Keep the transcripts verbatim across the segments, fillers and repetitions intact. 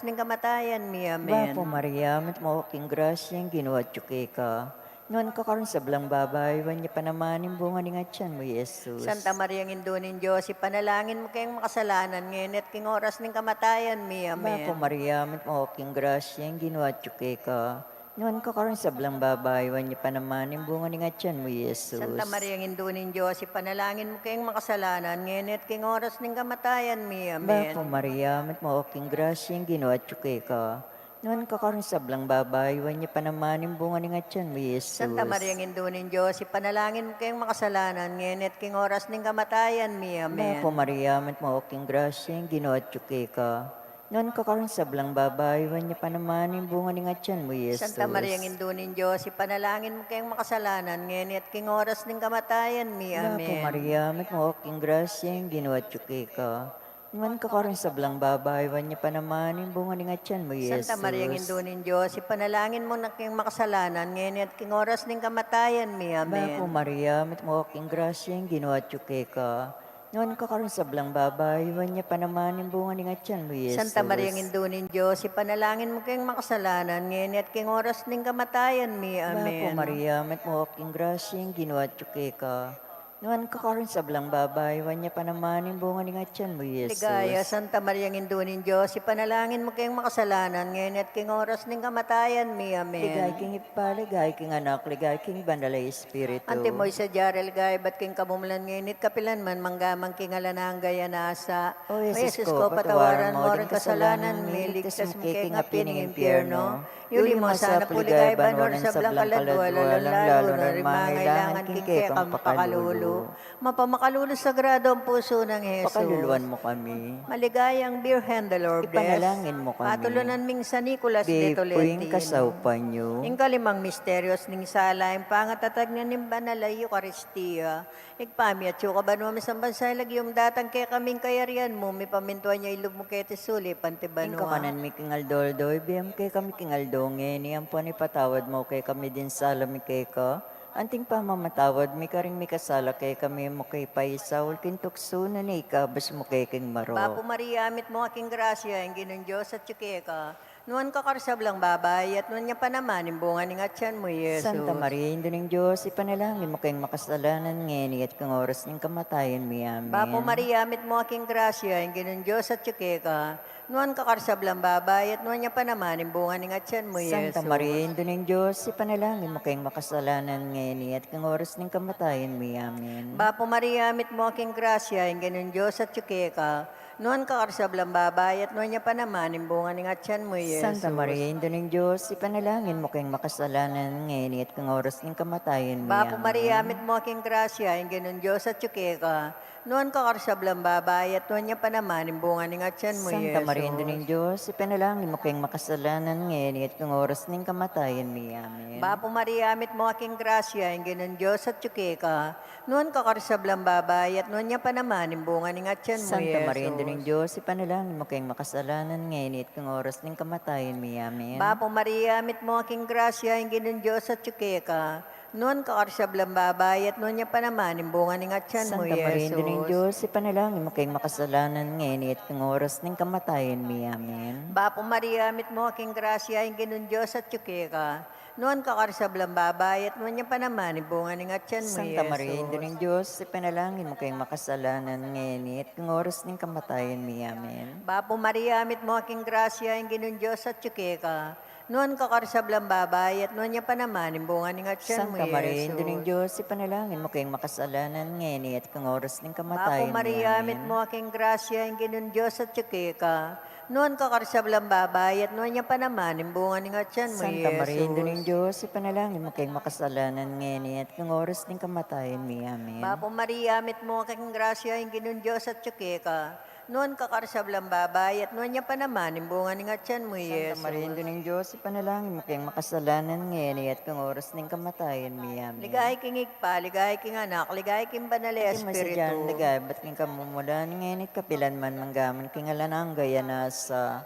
ning kamatayan mi. Amen. Bapu Maria, mitmu ka king grasya, ing Ginu atyu keka. Nuan ka karing sablang babai, nuan ya pa naman ing bunga ning atyan mu, Jesus. Santa Maria, Indu ning Dios, ipanalangin mu keng makasalanan, ngeni at king oras ning kamatayan mi. Amen. Bapu Maria, mitmu ka king grasya, ing Ginu atyu keka. Nuan ka karing sablang babai, nuan ya pa naman ing bunga ning atyan mu, Jesus. Santa Maria, Indu ning Dios, ipanalangin mu keng makasalanan, ngeni at king oras ning kamatayan mi. Amen. Bapu Maria, mitmu ka king grasya, ing Ginu atyu keka. Nuan ka karing sablang babai, nuan ya pa naman ing bunga ning atyan mu, Jesus. Santa Maria, Indu ning Dios, ipanalangin mu keng makasalanan, ngeni at king oras ning kamatayan mi. Amen. Bapu Maria, mitmu ka king grasya, ing Ginu atyu keka. Nuan ka karing sablang babai, nuan ya pa naman ing bunga ning atyan mu, Jesus. Santa Maria, Indu ning Dios, ipanalangin mu keng makasalanan, ngeni at king oras ning kamatayan mi. Amen. Bapu Maria, mitmu ka king grasya, ing Ginu atyu keka. Nuan ka karing sablang babai, nuan ya pa naman ing bunga ning atyan mu, Jesus. Santa Maria, Indu ning Dios, ipanalangin mu na keng makasalanan, ngeni at king oras ning kamatayan mi. Amen. Bapu Maria, mitmu ka king grasya, ing Ginu atyu keka. Nuan ka karing sablang babai, nuan ya pa naman ing bunga ning atyan mu, Jesus. Santa Maria, Indu ning Dios, ipanalangin mu keng makasalanan, ngeni at king oras ning kamatayan mi. Amen. Bapu Maria, mitmu ka king grasya, ing Ginu atyu keka. Nuan ka karing sablang babai, nuan ya pa naman ing bunga ning atyan mu, Jesus. Ligaya, Santa Maria, Indu ning Dios, ipanalangin mu keng makasalanan, ngeni at king oras ning kamatayan mi. Amen. Ligaya king Ibpa, ligaya king Anak, ligaya king Banal a Espiritu. Antimo ing sadya ra ligaya ibat king kamumulan, ngeni at kapilan man, mangga man king alang angga. Nasa, O Jesus ko, patawaran mu ring kasalanan mi, iligtas mu ke king api ning impyerno. Iuli mu sana pu ligaya banua ring sablang kaladua, lalung-lalu na ring mangailangan king kekang pakalulu. Mapamakalulu, sagrado a pusu nang Jesus. Pakaluluan mu kami. Maligayang Birhen de Lourdes. Ipanalangin mu kami. Patulunan ming San Nicolas de Tolentino. Ing kalimang misteryos ning sala, ing pangatatag na ning banal a Eukaristia. Ibpa mi, atsu ka banua, misamban sa ing lagyu mu, datang kekami ing kayarian mu, mipamintuan ya ing lub mu keti sulip anti banua. Ing kakanan mi king aldo-aldo, ibie mu kekami king aldo ngeni, ampon ipatawad mu kekami ding sala mi keka, anting pamamatawad mi karing mikasala kekami, e mu ke paisaul king tuksu, nune ikabus mu ke king marok. Bapu Maria, mitmu ka king grasya, ing Ginung Dios atyu keka. Nuan ka karing sablang babai, at nuan ya pa naman ing bunga ning atyan mu, Jesus. Santa Maria, Indu ning Dios, ipanalangin mu keng makasalanan, ngeni at king oras ning kamatayan mi. Amen. Bapu Maria, mitmu ka king grasya, ing Ginung Dios atyu keka. Nuan ka karing sablang babai, at nuan ya pa naman ing bunga ning atyan mu, Jesus. Santa Maria, Indu ning Dios, ipanalangin mu keng makasalanan, ngeni at king oras ning kamatayan mi. Amen. Bapu Maria, mitmu ka king grasya, ing Ginung Dios atyu keka. Nuan ka karing sablang babai, at nuan ya pa naman ing bunga ning atyan mu, Jesus. Santa Maria, Indu ning Dios, ipanalangin mu keng makasalanan, ngeni at king oras ning kamatayan mi. Bapu Maria, mitmu ka king grasya, ing Ginung Dios atyu keka. Nuan ka karing sablang babai, at nuan ya pa naman ing bunga ning atyan mu, Jesus. Santa Maria, Indu ning Dios, ipanalangin mu keng makasalanan, ngeni at king oras ning kamatayan mi. Amen. Bapu Maria, mitmu ka king grasya, ing Ginung Dios atyu keka. Nuan ka karing sablang babai, at nuan ya pa naman ing bunga ning atyan mu, Jesus. Santa Maria, Indu ning Dios, ipanalangin mu keng makasalanan, ngeni at king oras ning kamatayan mi. Amen. Bapu Maria, mitmu ka king grasya, ing Ginung Dios atyu keka. Nuan ka karing sablang babai, at nuan ya pa naman ing bunga ning atyan mu, Jesus. Santa Maria, Indu ning Dios, ipanalangin mu keng makasalanan, ngeni at king oras ning kamatayan mi. Amen. Bapu Maria, mitmu ka king grasya, ing Ginung Dios atyu keka. Nuan ka karing sablang babai, at nuan ya pa naman ing bunga ning atyan mu, Jesus. Santa Maria, Indu ning Dios, ipanalangin mu keng makasalanan, ngeni at king oras ning kamatayan mi. Amen. Bapu Maria, mitmu ka king grasya, ing Ginung Dios atyu keka. Nuan ka karing sablang babai, at nuan ya pa naman ing bunga ning atyan mu, Jesus. Santa Maria, Indu ning Dios, ipanalangin mu keng makasalanan, ngeni at king oras ning kamatayan mi. Amen. Bapu Maria, mitmu ka king grasya, ing Ginung Dios atyu keka. Nuan ka karing sablang babai, at nuan ya pa naman ing bunga ning atyan mu, Jesus. Santa Maria, Indu ning Dios, ipanalangin mu keng makasalanan, ngeni at king oras ning kamatayan mi. Amen. Bapu Maria, mitmu ka king grasya, ing Ginung Dios atyu keka. Nuan ka karing sablang babai, at nuan ya pa naman ing bunga ning atyan mu, Jesus. Santa Maria, Indu ning Dios, ipanalangin mu keng makasalanan, ngeni at king oras ning kamatayan mi. Amen. Ligaya king Ibpa, ligaya king Anak, ligaya king Banal a Espiritu. Antimo ing sadya ra ligaya ibat king kamumulan, ngeni at kapilan man, mangga man king alang angga. Nasa.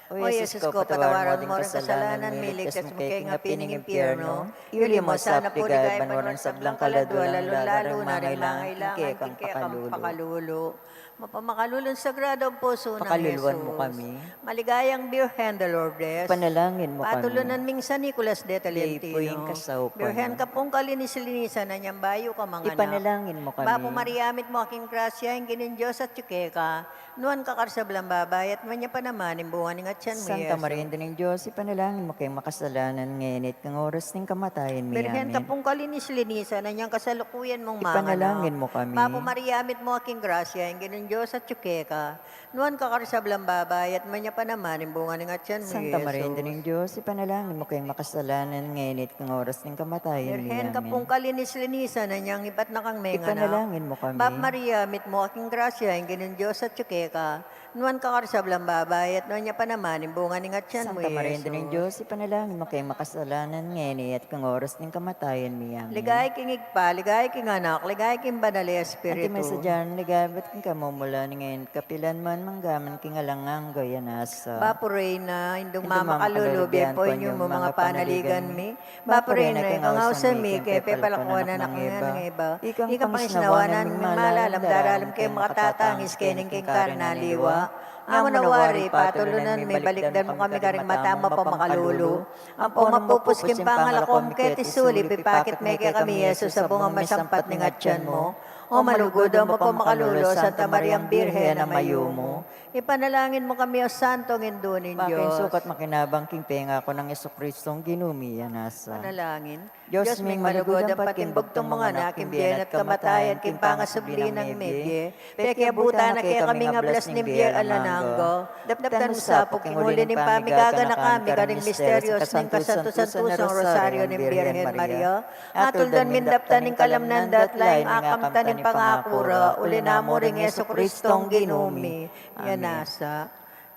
O Jesus ko, patawaran mu ring kasalanan mi, iligtas mu ke king api ning impyerno. Iuli mu sana pu ligaya banua ring sablang kaladua, lalung-lalu na ring mangailangan king kekang pakalulu. Mapamakalulung sagrado ing pusu nang Jesus. Pakaluluan mu kami. Maligayang Birhen de Lourdes. Ipanalangin mu kami. Patulunan ming San Nicolas de Tolentino. Ipuin kasaupan. Birhen kapung kalinis-linisan, anyang bayu ka manganak. Ipanalangin mu kami. Bapu Maria, mitmu ka king grasya, ing Ginung Dios atyu keka. Nuan ka karing sablang babai, at nuan ya pa naman ing bunga ning atian mu, Santa Maria, Indu ning Dios, ipanalangin mu kaming makasalanan, ngeni at king oras ning kamatayan mi. Birhen ka pung kalinis-linisan, anyang kasalukuyan mung manganak. Ipanalangin mu kami. Bapu Maria, mitmu ka king grasya, ing Ginung Dios atyu keka. Nuan ka karing sablang babai, at nuan ya pa naman ing bunga ning atian mu, Santa Maria, Indu ning Dios, ipanalangin mu kaming makasalanan, ngeni at king oras ning kamatayan mi. Birhen ka pung kalinis-linisan, anyang ibat na kang menganak. Ipanalangin mu kami. Bapu Maria, mitmu ka king grasya, ing Ginung Dios atyu keka. Nuan ka karing sablang babai, at nuan ya pa naman ing bunga ning atian mu, Santa Maria, Indu ning Dios, ipanalangin mu kaming makasalanan, ngeni at king oras ning kamatayan mi. Amen. Ligaya king Ibpa, ligaya king Anak, ligaya king Banal a Espiritu. Antimo ing sadya na, ligaya at king kamumulan, ngeni at kapilan man, mangga man king alang angga. Amen. Bapu Reyna, Indung mamakalulu, bie pu ing lub mu, manga panaligan mi. Bapu Reyna, ika ing ausan mi, ika ing pepalakuan ning anak nang Eva. Ika ing pangisnawan ning malalam, daralam ke ing makatatangis keni king karin aliwa. Nune wari, patulunan mi, balikdan mu kami karing mata mu a pamakalulu. Ampon mapupus king pangalako mu keti sulip, ipakit me kekami i Jesus a bunga ning masampat ning atian mu. O malugud, o mapamakalulu, Santa Mariang Birhen a mayumu. Ipanalangin mu kami, O Santong Indu ning Dios. King sukat makinabang king pengaku nang Jesucristong Ginu mi. Amen. Panalangin. Dios ming malugud, ampat king bugtung mung anak, king bie na at kamatayan, king pangasubli nang mebie, pekiabutan na kekami ing ablas ning bie alang angga. Daptan mu sa pu king uli ning pamigaganaka mi karing misteryos ning kasantu-santusang Rosaryo ning Birhen Maria. Atuldan mi daptan ing kalamnan da at laing akamtan ning pangaku ra, uli na mu ring Jesucristong Ginu mi. Amen.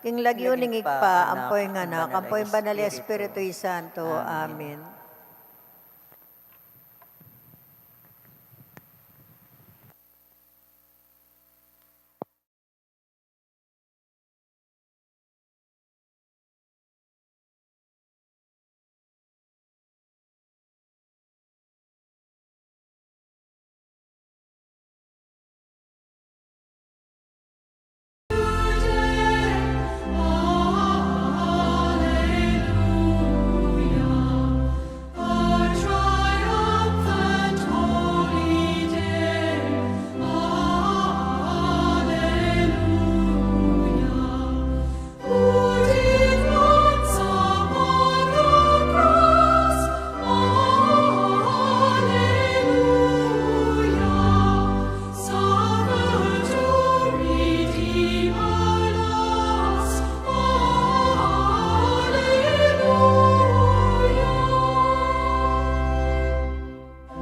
King lagyu ning Ibpa, ampo ing Anak, ampo ing Banal a Espiritu Santo. Amen.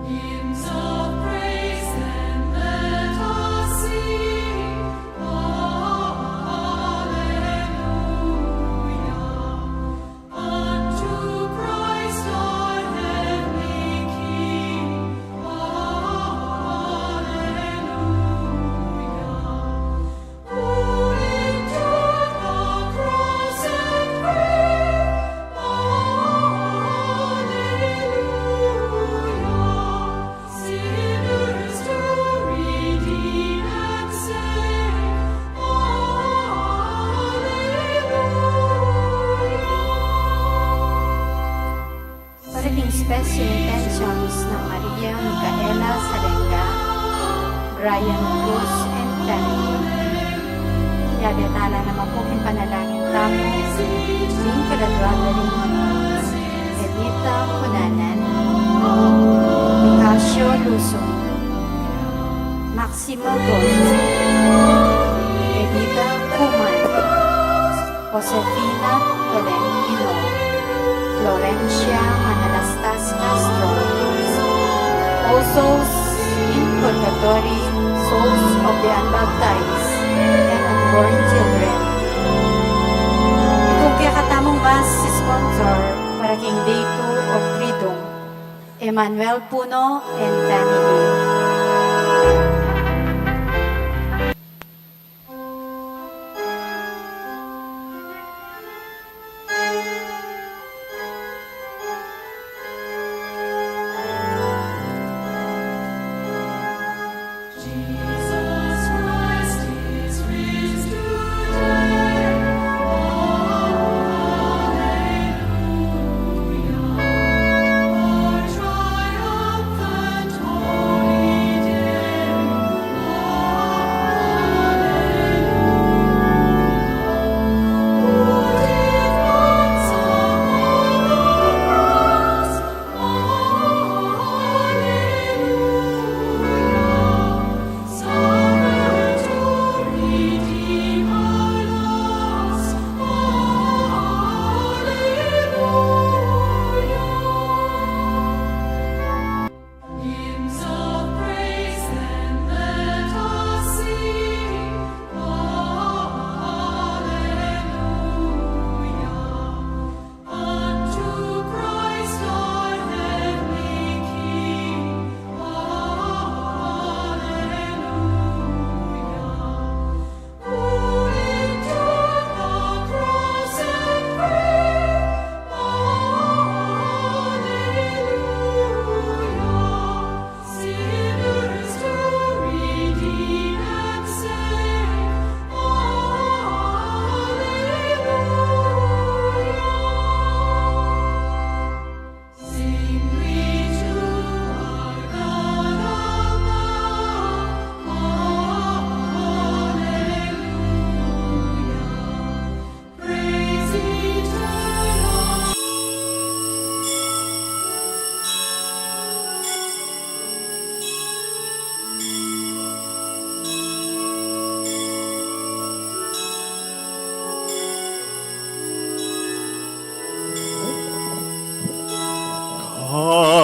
Hymns of praise, then let us sing. Alleluia. Unto Christ our heavenly King. Alleluia. Who endured the cross and grave. Alleluia. Sinners to redeem and save. Alleluia. Para king special intentions nang Maria Micaela Salenga, Brian Cruz and family. Yabe tala naman pu king panalangin tamu ing kaladuan da ring Evita Cunanan, Nicasio Luzon, Maximo Goyo, Evita Cuman, Josefina Tolentino, Florencia Manalastas Castro, all souls in purgatory, souls of the unbaptized, and unborn children. Ing kekatamung mass sponsor para king Day two of Triduum, Emmanuel Puno and family. Jesus Christ is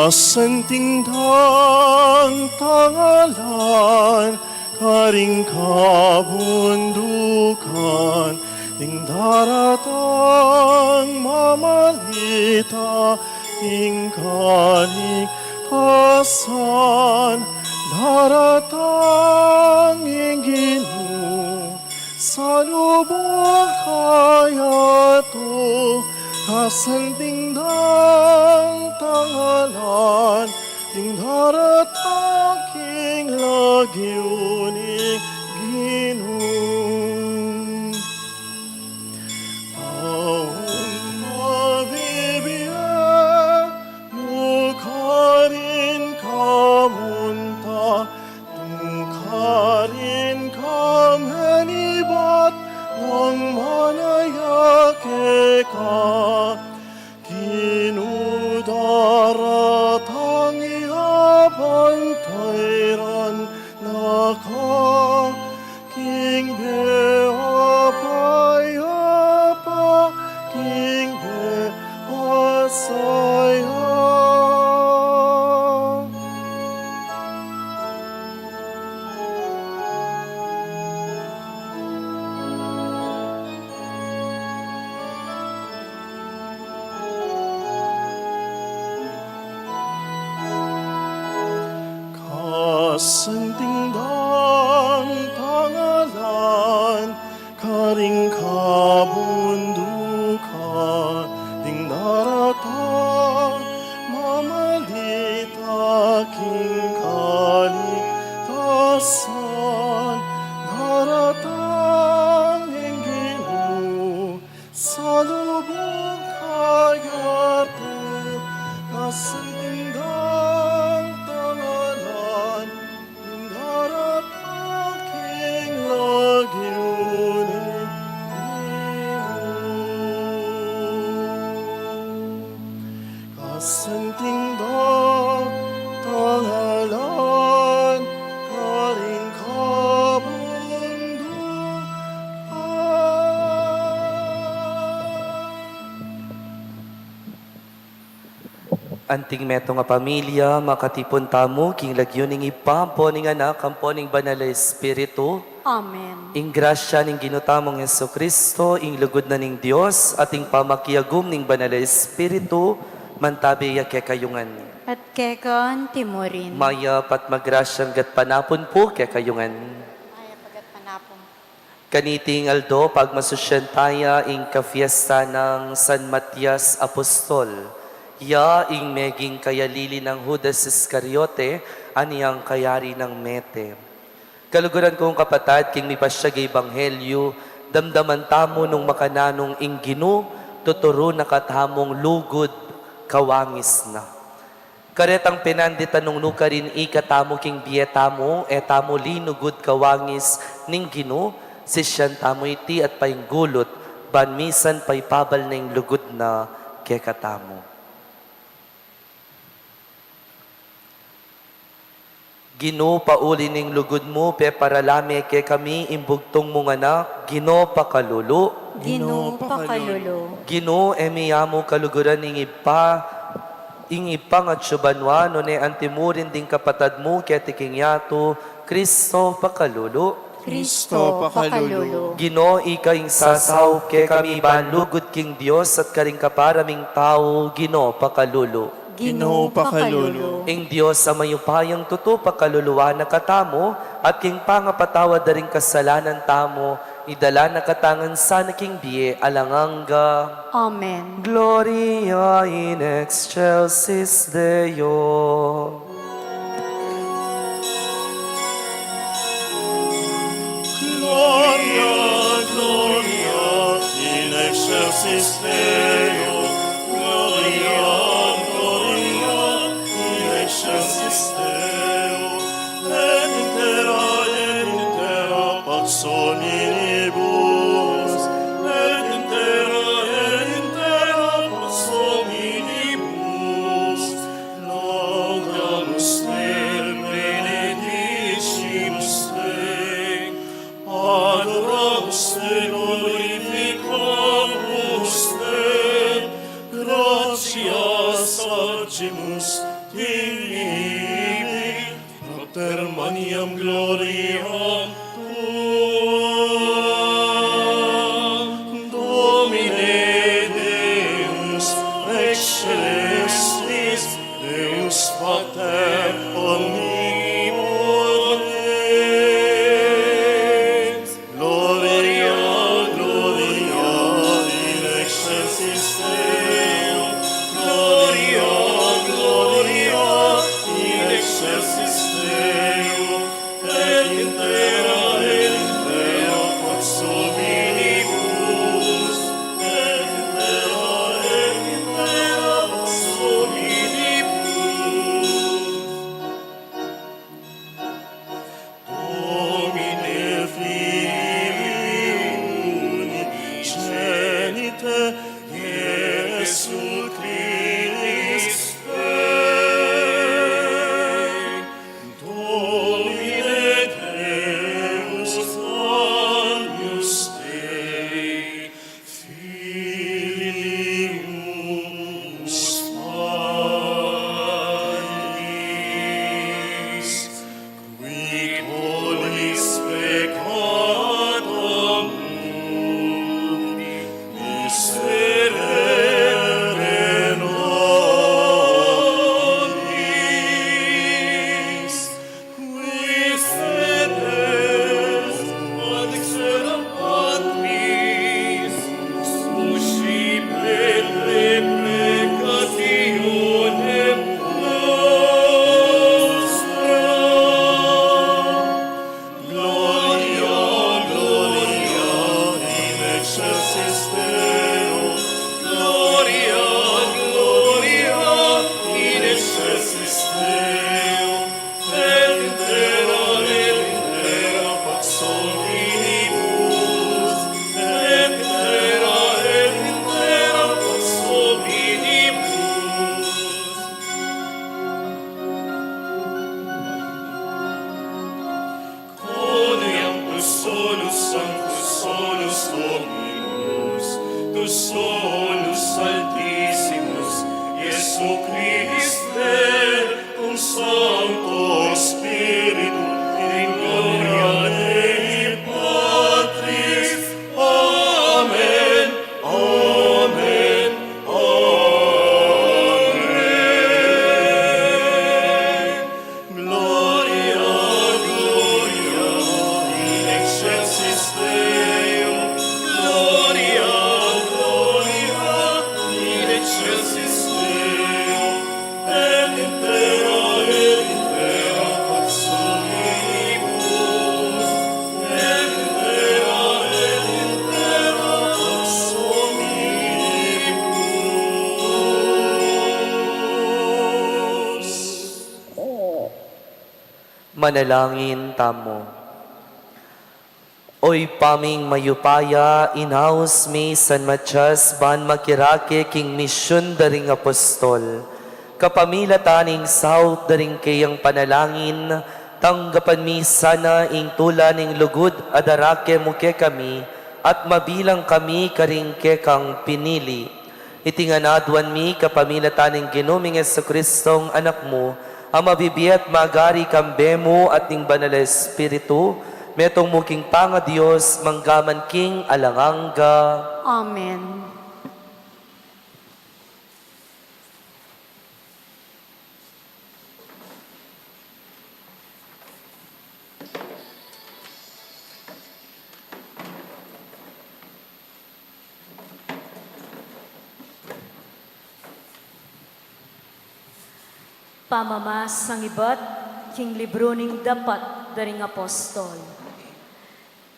Santing dang tangalan, karing kabundukan, ding daratang mamalita, ding kaligtasan, daratang ing Ginu. Salubung kaya tu, kasanting dang tangalan, ding daratang king lagyu ning Ginu. Aung mabibie, mu karin kamunta, tukarin ka menibat, nang manaya keka. Ginu, daratang ya, bantayan na ka, king bie apayapa, king bie masaya. Kasanting dang tangalan, karing kabundukan, ding daratang mamalita king kaligtasan, daratang ing Ginu. Salubung kaya tu, kasanting dang tangalan, daratang king lagyu ning Ginu. Kasanting dang tangalan, karing kabundukan. Anting metung a pamilya, makatipun tamu king lagyu ning Ibpa, ampo ning Anak, ampo ning Banal a Espiritu. Amen. Ing grasya ning Ginu tamung Jesucristo, ing lugud na ning Dios, at ing pamakiagum ning Banal a Espiritu, mantabe ya kekayu ngan. At keka naman murin. Mayap at magrasyang gatpanapun pu kekayu ngan. Mayap a gatpanapun. Kaniting aldo, pagmasusyan taya ing kafiesta nang San Matias Apostol, ya ing meging kayalili nang Judas Iscariote, anyang kayari nang mete. Kaluguran kung kapatad, king mipasyag a ebanghelyu, damdaman tamu nung makananu ing Ginu tuturu na katamung lugud kawangis na. Karetang penandit a nung nukarin ikatamu king bie tamu, e tamu linugud kawangis ning Ginu, sisian tamu iti at painggulut, ban misan paipabal na ing lugud na kekatamu. Ginu, pauli ning lugud mu, peparala me kekami ing bugtung mung Anak, Ginu pakalulu. Ginu pakalulu. Ginu, e mi ya mu kaluguran ing Ibpa, ing Ibpa ngan atsu banua, nune anti mu rin ding kapatad mu keti king yatu, Kristo pakalulu. Kristo pakalulu. Ginu, ika ing sasaup kekami ban lugud king Dios at karing kapara ming tau, Ginu pakalulu. Ginu pakalulu. Ing Dios a mayupayang tutu pakaluluan na katamu, at king pangapatawad da ring kasalanan tamu, idala na katamu ngan sana king bie alang angga. Amen. Gloria in excelsis Deo. Gloria, Gloria in excelsis Deo. Gloria, Gloria in excelsis Deo. Et in terra, et in terra pax hominibus. Et in terra, et in terra pax hominibus. Laudamus te, benedicimus te, adoramus te, glorificamus te, gratias facimus Tibi, Pater, magnam gloria tua. Domine Deus, excelsis, Deus Pater omnipotens. Gloria, gloria in excelsis Deo. Gloria, gloria in excelsis Deo. Et in terra, et in terra pax hominibus. Et in terra, et in terra pax hominibus. Domine Filii unigenite, Iesu Christe. Domine Deus, Agnus Dei, Filius Panis, qui tollis peccata mundi, miserere nobis. Qui sedes ad exeram patris, suscipet deprecationem nostra. Gloria, gloria in excelsis Deo. Gloria, gloria in excelsis Deo. Et in terra, et in terra pax hominibus. Et in terra, et in terra pax hominibus. Quoniam tu solus, sanctus solus Dominus, tu solus Saltissimus Iesu Christe, cum Sancto Spiritu, in gloria Dei Patris. Amen. Amen. Amen. Gloria, gloria in excelsis Deo. Gloria, gloria in excelsis Deo. Et in terra, et in terra pax hominibus. Et in terra, et in terra pax hominibus. Manalangin tamu. O Ibpa ming mayupaya, inaus mi san Matias ban makirake king misyun da ring apostol. Kapamilatan ning saup da ring keyang panalangin, tanggapan mi sana ing tula ning lugud a darake mu kekami, at mabilang kami karing kekang pinili. Iti ngan aduan mi kapamilatan ning Ginu ming Jesucristong Anak mu, a mabibie at magari kambe mu at ning Banal a Espiritu, metung mu king pangaDios, mangga man king alang angga. Amen. Pamamasang ibat king libru ning Dapat da ring Apostol.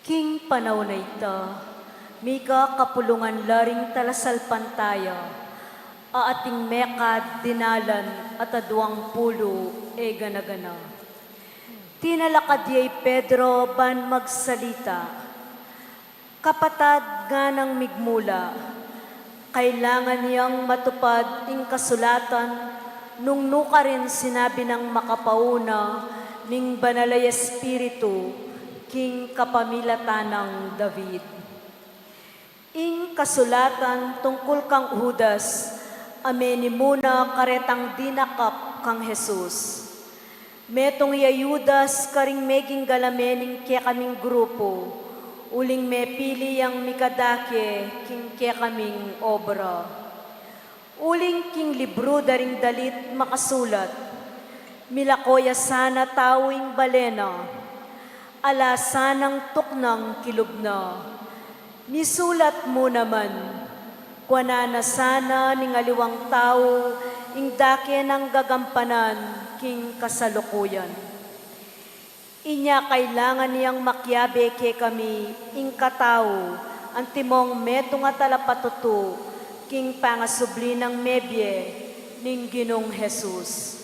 King panaun a ita, mika kapulungan la ring talasalpantaya a ating mekad dinalan at aduang pulu e gana-gana. Tinalakad ya i Pedro ban magsalita. Kapatad nganang migmula, kailangan yang matupad ing kasulatan nung nukarin sinabi nang makapauna ning Banal a Espiritu king kapamilatan nang David. Ing kasulatan tungkul kang Judas a menimuna karetang dinakap kang Jesus. Metung ya i Judas karing meging galame ning kekaming grupu, uling mepili yang mikadake king kekaming obra. Uling king libru da ring dalit makasulat, milako ya sana tau ing bale na, ala sanang tuknang kilub na. Misulat mu naman, kuanan na sana ning aliwang tau ing dake nang gagampanan king kasalukuyan. Inya kailangan yang makiabe kekami ing katau antimong metung a talapatutu king pangasubli nang mebie ning Ginung Jesus.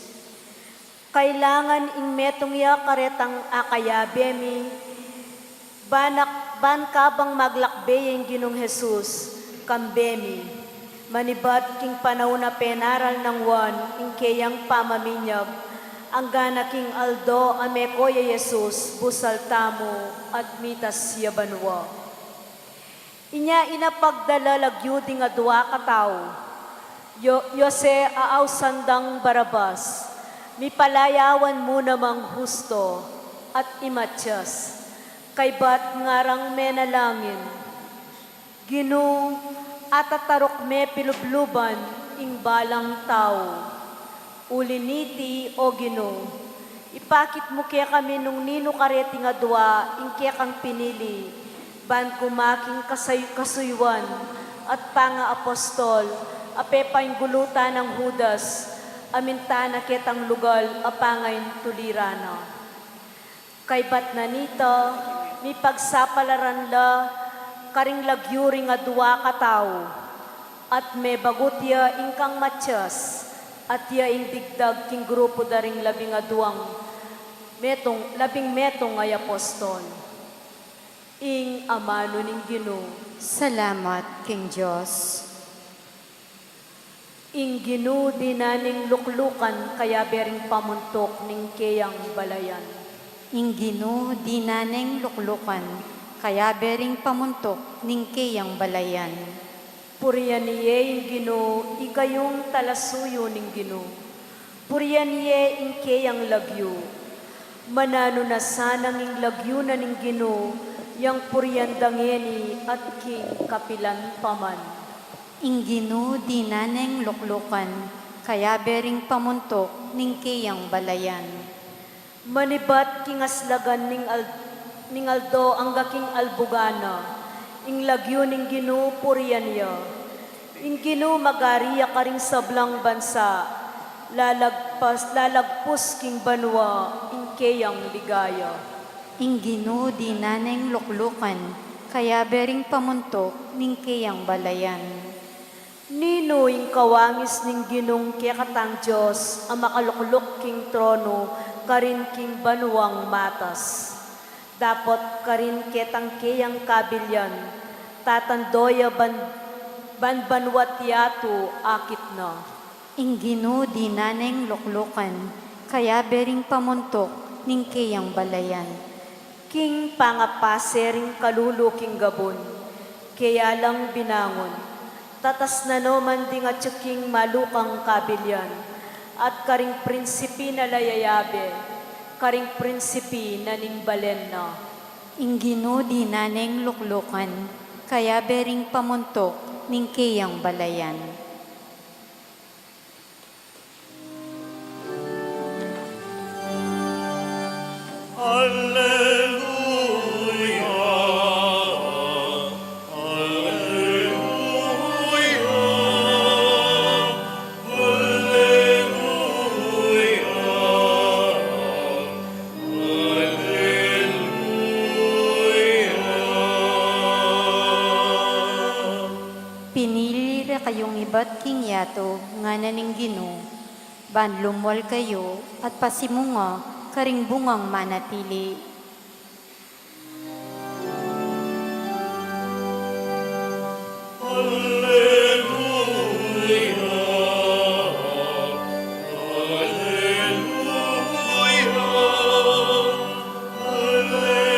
Kailangan ing metung ya karetang akayabe mi, banak ban kabang maglakbe ya ing Ginung Jesus kambe mi. Manibat king panaun a penaral nang Juan ing keyang pamaminyag, anggana king aldo a meko ya i Jesus busal tamu at mitas ya banua. Inya inapagdala lagyu ding adua katau, Yo-, Jose a ausan dang Barabas, mipalayawan mu namang Justo at i Matias, kaybat ngarang menalangin. Ginu, atataruk me pilubluban ing balang tau. Uli niti, O Ginu, ipakit mu kekami nung ninu kareting adua ing kekang pinili, ban kumaking kasay-, kasuyuan at pangaapostol a pepainggulutan nang Judas, a minta na ketang lugal a pangaintuliran na. Kaybat na nita, mipagsapalaran la karing lagyu ring adua katau, at mebagut ya ing kang Matias, at ya ing digdag king grupu da ring labing aduang metung, labing metung a apostol. Ing amanu ning Ginu. Salamat king Dios. Ing Ginu dinan neng luklukan, kayabe ring pamuntuk ning keyang balayan. Ing Ginu dinan neng luklukan, kayabe ring pamuntuk ning keyang balayan. Purian ye ing Ginu, ikayung talasuyu ning Ginu. Purian ye ing keyang lagyu. Mananu na sanang ing lagyu na ning Ginu, yang purian da ngeni at king kapilan pa man. Ing Ginu dinan neng luklukan, kayabe ring pamuntuk ning keyang balayan. Manibat king aslagan ning al-, ning aldo angga king albugan na, ing lagyu ning Ginu purian ya. Ing Ginu magari ya karing sablang bansa, lalagpas, lalagpus king banua ing keyang ligaya. Ing Ginu dinan neng luklukan, kayabe ring pamuntuk ning keyang balayan. Ninu ing kawangis ning Ginung kekatang Dios a makalukluk king tronu karin king banuang matas? Dapot karin ketang keyang kabilyan, tatando ya ban-, banbanua't yatu akit na. Ing Ginu dinan neng luklukan, kayabe ring pamuntuk ning keyang balayan. King pangapase ring kalulu king gabun, keya lang binangun, tatas na no man ding atyu king malukang kabilyan, at karing prinsipi na la yayabe, karing prinsipi na ning balen na. Ing Ginu dinan neng luklukan, kayabe ring pamuntuk ning keyang balayan. Alleluia, alleluia, alleluia, alleluia. Pinili ra kayung ibat king yatu, ngana ning Ginu, ban lumwal kayu at pasimunga karing bungang manatili. Alleluia, alleluia, alleluia, alleluia.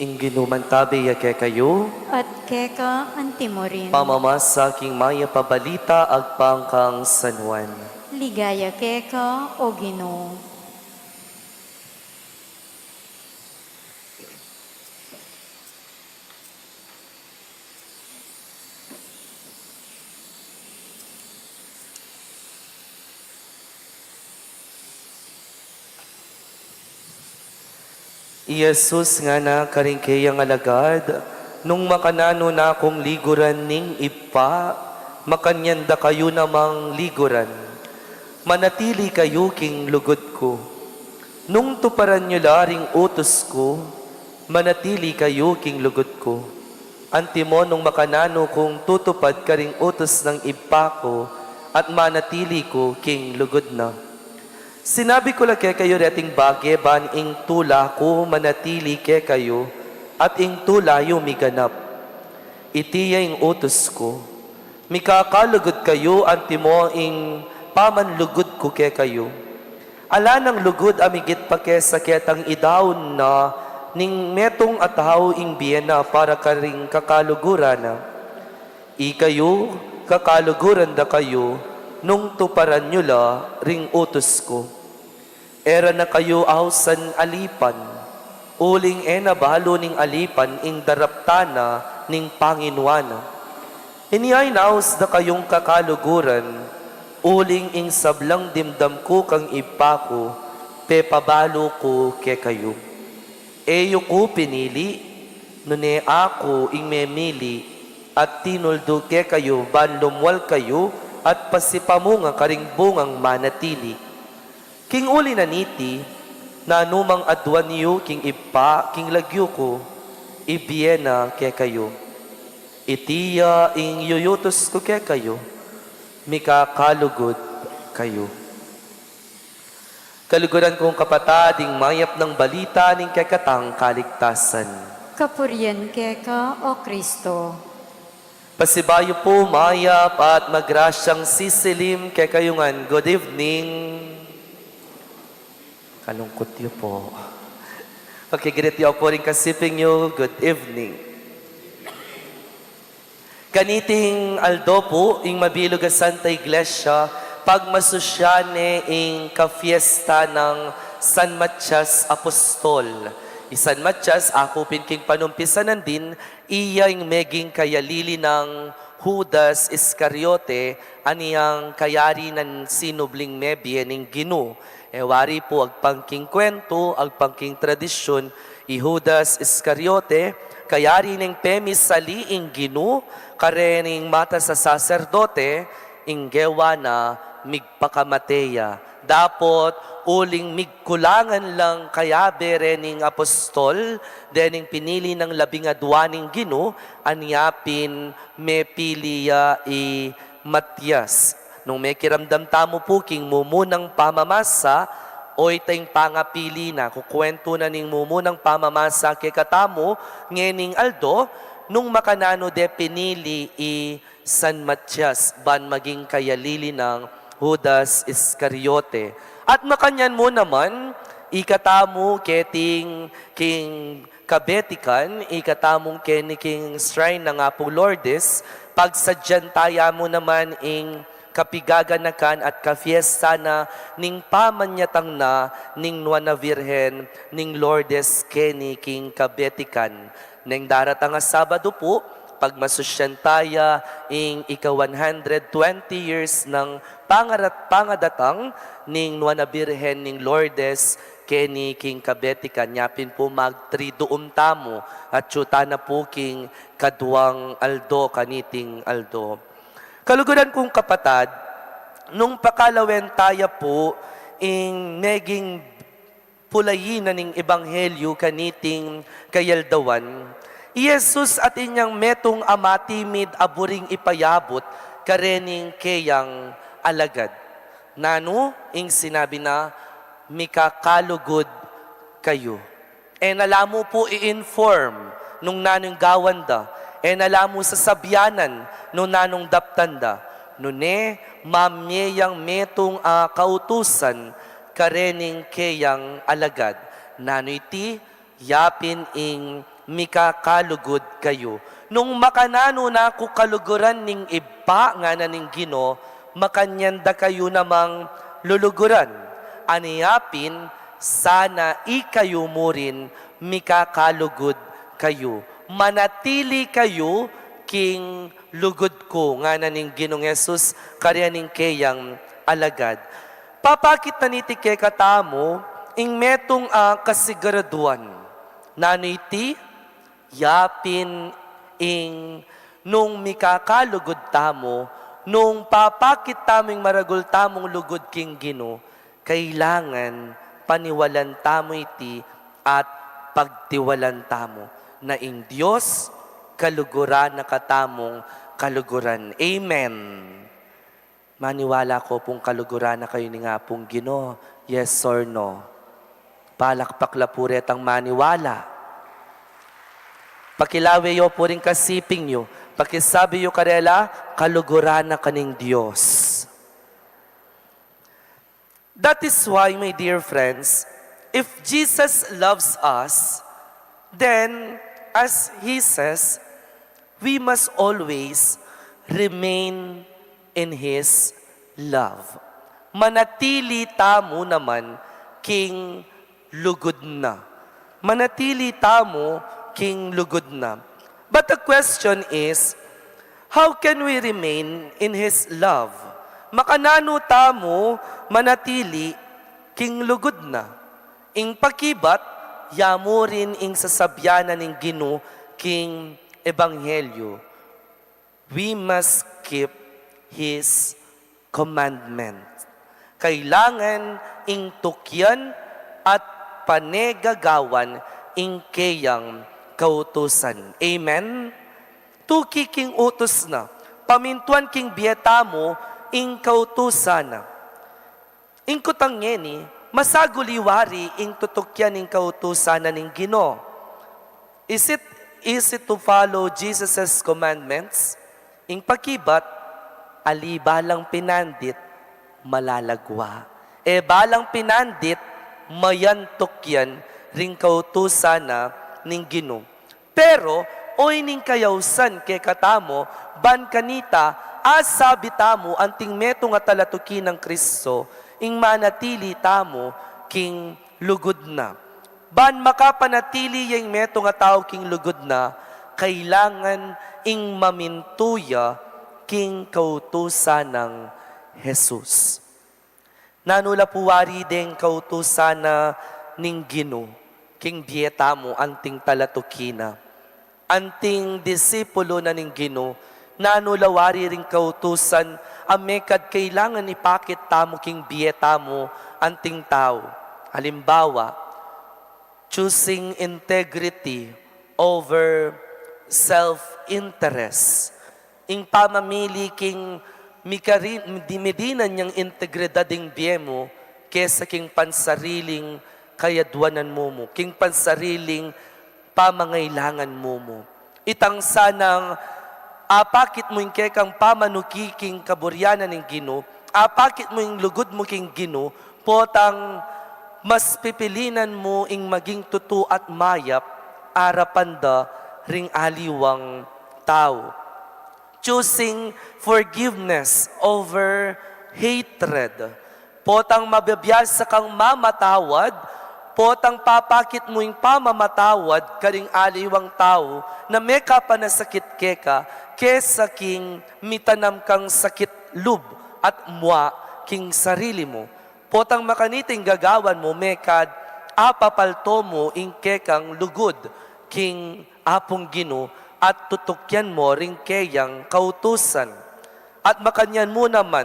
Ing Ginu mantabe ya kekayu. At keka antimurin. Pamamasa king mayap a balita agpang kang San Juan. Ligaya keka, O Ginu. I Jesus ngana karing keyang alagad, "Nung makananu na kung liguran ning Ibpa, makanyan da kayu namang liguran. Manatili kayu king lugud ku. Nung tuparan yu la ring utus ku, manatili kayu king lugud ku. Antimo nung makananu kung tutupad karing utus ning Ibpa ku, at manatili ku king lugud na. Sinabi ku la kekayu reting bage ban ing tula ku manatili kekayu, at ing tula yu miganap. Iti ya ing utus ku, mikakalugud kayu antimo ing pamanlugud ku kekayu. Ala nang lugud a migit pa kesa ketang idaun na ning metung a tau ing bie na para karing kakaluguran na. Ikayu, kakaluguran da kayu, nung tuparan yu la ring utus ku. E ra na kayu ausan alipan, uling e na balu ning alipan ing daraptan na ning panginuan na. Inya inaus da kayung kakaluguran, uling ing sablang dimdam ku kang Ibpa ku, pepabalu ku kekayu. E yu ku pinili, nune aku ing memili, at tinuldu kekayu ban lumwal kayu at pasipamunga karing bungang manatili. King uli na niti, nanumang aduan yu king Ibpa king lagyu ku, ibie na kekayu. Iti ya ing yuyutus ku kekayu, mikakalugud kayu." Kaluguran kung kapatad, ing mayap nang balita ning kekatang kaligtasan. Kapurian keka, O Kristo. Pasibayu pu, mayap at magrasyang sisilim kekayu ngan. Good evening. Kalungkut yu pu. Paki-greet yu pu ring kasiping yu. Good evening. Kaniting aldo pu, ing mabilug a Santa Iglesia, pagmasusyan ne ing kafiesta nang San Matias Apostol. I San Matias, aku pin king panumpisan nandin, iya ing meging kayalili nang Judas Iscariote, anyang kayari nang sinubling mebie ning Ginu. E wari pu, agpang king kwentu, agpang king tradisyun, i Judas Iscariote, kayari neng pemisali ing Ginu kareng matas a saserdote, ing gewa na migpakamate ya. Dapot uling migkulangan lang kayabe rening apostol, dening pinili nang labing adua ning Ginu, anya pin mepili ya i Matias. Nung mekiramdam tamu pu king mumunang pamamasa, o ita ing pangapili na, kukwentu na ning mumunang pamamasa kekatamu ngening aldo, nung makananu de pinili i San Matias ban maging kayalili nang Judas Iscariote. At makanyan mu naman, ikatamu keting king Kabetikan, ikatamung keni king shrine nang Apung Lourdes, pagsadyan taya mu naman ing kapigaganakan at kafiesta na ning pamanyatang na ning Nuan a Virgen ning Lourdes keni king Kabetikan. Neng daratang a Sabado pu, pagmasusyan taya ing ika one hundred twenty years nang pangarat-, pangadatang ning Nuan a Virgen ning Lourdes keni king Kabetikan. Nya pin pu mag-triduum tamu, atyu tana pu king kaduang aldo kaniting aldo. Kaluguran kung kapatad, nung pakalawen taya pu ing meging pulayi na ning ebanghelyu kaniting kayaldawan, i Jesus atin yang metung a matimid a buring ipayabut karening keyang alagad. Nanu ing sinabi na? Mikakalugud kayu. E na la mu pu i-inform nung nanung gawan da. E na la mu sasabyanan nung nanung daptan da. Nune, mamye yang metung a kautusan karening keyang alagad. Nanu iti? Ya pin ing mikakalugud kayu. Nung makananu na ku kaluguran ning Ibpa, ngana ning Ginu, makanyan da kayu namang luluguran. Anya pin, sana ikayu murin mikakalugud kayu. Manatili kayu king lugud ku, ngana ning Ginung Jesus kareng keyang alagad. Papakit na niti kekatamu ing metung a kasiguraduan. Nanu iti? Ya pin ing nung mikakalugud tamu, nung papakit tamu ing maragul tamung lugud king Ginu, kailangan paniwalan tamu iti at pagtiwalan tamu na ing Dios kaluguran na katamung kaluguran. Amen. Maniwala ko pung kaluguran na kayu ning Apung Ginu. Yes or no? Palakpak la pu retang maniwala. Pakilawe yu pu ring kasiping yu. Pakisabi yu karela, kaluguran na ka ning Dios. That is why, my dear friends, if Jesus loves us, then, as He says, we must always remain in His love. Manatili tamu naman king lugud na. Manatili tamu king lugud na. But the question is, how can we remain in His love? Makananu tamu manatili king lugud na? Ing pakibat, ya mu rin ing sasabyan na ning Ginu king Ebanghelyo. We must keep His commandment. Kailangan ing tukyan at panegagawan ing keyang kautusan. Amen? Tuki king utus na, pamintuan king bie tamu ing kautusan na. Ing kutang ngeni, masaguli wari ing tutukyan ing kautusan na ning Ginu. Is it easy to follow Jesus' commandments? Ing pakibat, ali balang pinandit, malalagwa. E balang pinandit, mayan tukyan ring kautusan na ning Ginu. Pero, o ining kayausan kekatamu, ban kanita, asabi tamu anting metung a talatuki nang Kristo, ing manatili tamu king lugud na. Ban makapanatili ya ing metung a tau king lugud na, kailangan ing mamintu ya king kautusan nang Jesus. Nanu la pu wari deng kautusan na ning Ginu king bie tamu anting talatuki na, anting disipulu na ning Ginu? Nanu la wari ring kautusan a mekad kailangan ipakit tamu king bie tamu anting tau? Alimbawa, choosing integrity over self-interest. Ing pamamili king mikarin, di medinan yang integridad ing bie mu kesa king pansariling kayadwanan mu mu, king pansariling pamangailangan mu mu. Itang sanang apakit mu ing kekang pamanuki king kaburian na ning Ginu, apakit mu ing lugud mu king Ginu, potang mas pipilinan mu ing maging tutu at mayap arapan da ring aliwang tau. Choosing forgiveness over hatred. Potang mabibiasa kang mamatawad, potang papakit mu ing pamamatawad karing aliwang tau na mekapanasakit keka, kesa king mitanam kang sakit lub at mua king sarili mu. Potang makaniting gagawan mu mekad apapalto mu ing kekang lugud king Apung Ginu at tutukyan mu ring keyang kautusan. At makanyan mu naman,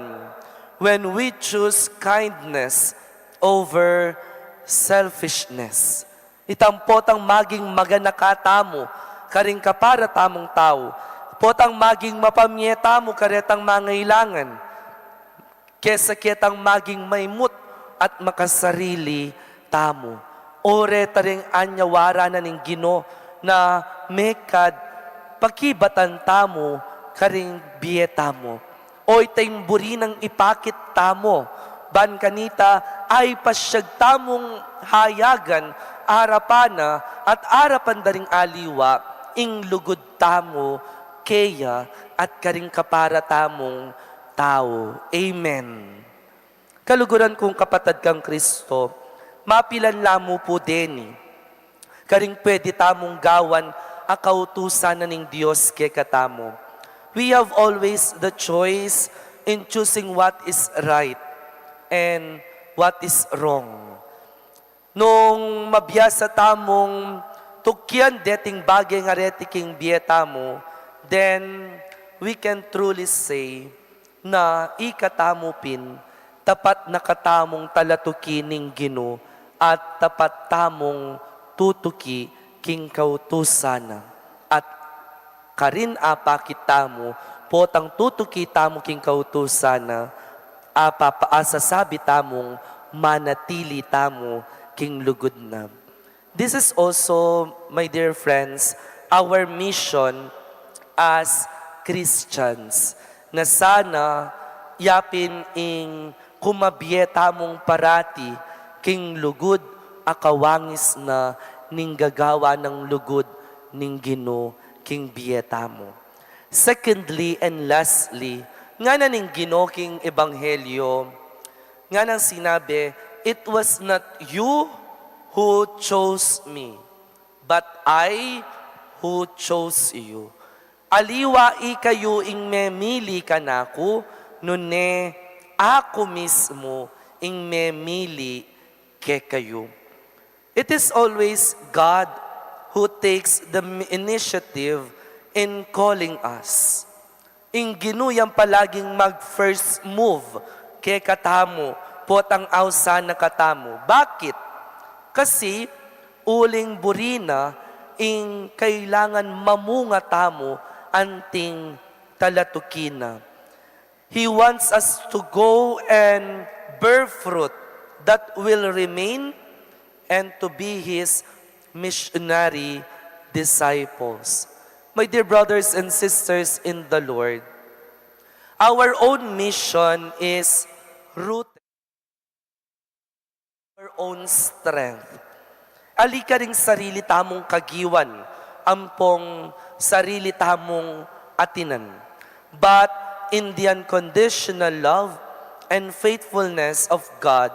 when we choose kindness over selfishness. Itang potang maging maganaka tamu karing kapara tamung tau, potang maging mapamie tamu karetang mangailangan, kesa ketang maging maimut at makasarili tamu. O reta ring anyawara na ning Ginu na mekad pakibatan tamu karing bie tamu. O ita ing buri nang ipakit tamu, ban kanita, ay pasyag tamung hayagan arapan na at arapan da ring aliwa ing lugud tamu keya at karing kapara tamung tau. Amen. Kaluguran kung kapatad kang Kristo, mapilan la mu pu deni karing pwede tamung gawan a kautusan na ning Dios kekatamu. We have always the choice in choosing what is right and what is wrong. Nung mabiasa tamung tukian deting bage ngareti king bie tamu, then we can truly say na ikatamu pin, tapat na katamung talatuki ning Ginu, at tapat tamung tutuki king kautusan na. At karin apakit tamu, potang tutuki tamu king kautusan na, apa, asasabi tamung manatili tamu king lugud na. This is also, my dear friends, our mission as Christians, na sana yapin ing kumabie tamung parati king lugud a kawangis na ning gagawa nang lugud ning Ginu king bie tamu. Secondly and lastly, ngana ning Ginu king Ebanghelyo, nganang sinabi, "It was not you who chose me, but I who chose you." Aliwa ikayu ing memili kanaku, nune aku mismu ing memili kekayu. It is always God who takes the m-, initiative in calling us. Ing Ginu yang palaging mag-first move kekatamu, potang ausan na katamu. Bakit? Kasi uling buri na ing kailangan mamunga tamu anting talatuki na. He wants us to go and bear fruit that will remain and to be His missionary disciples. My dear brothers and sisters in the Lord, our own mission is rooted our own strength. Ali karing sarili tamung kagiwan, ampong sarili tamung atinan, but in the unconditional love and faithfulness of God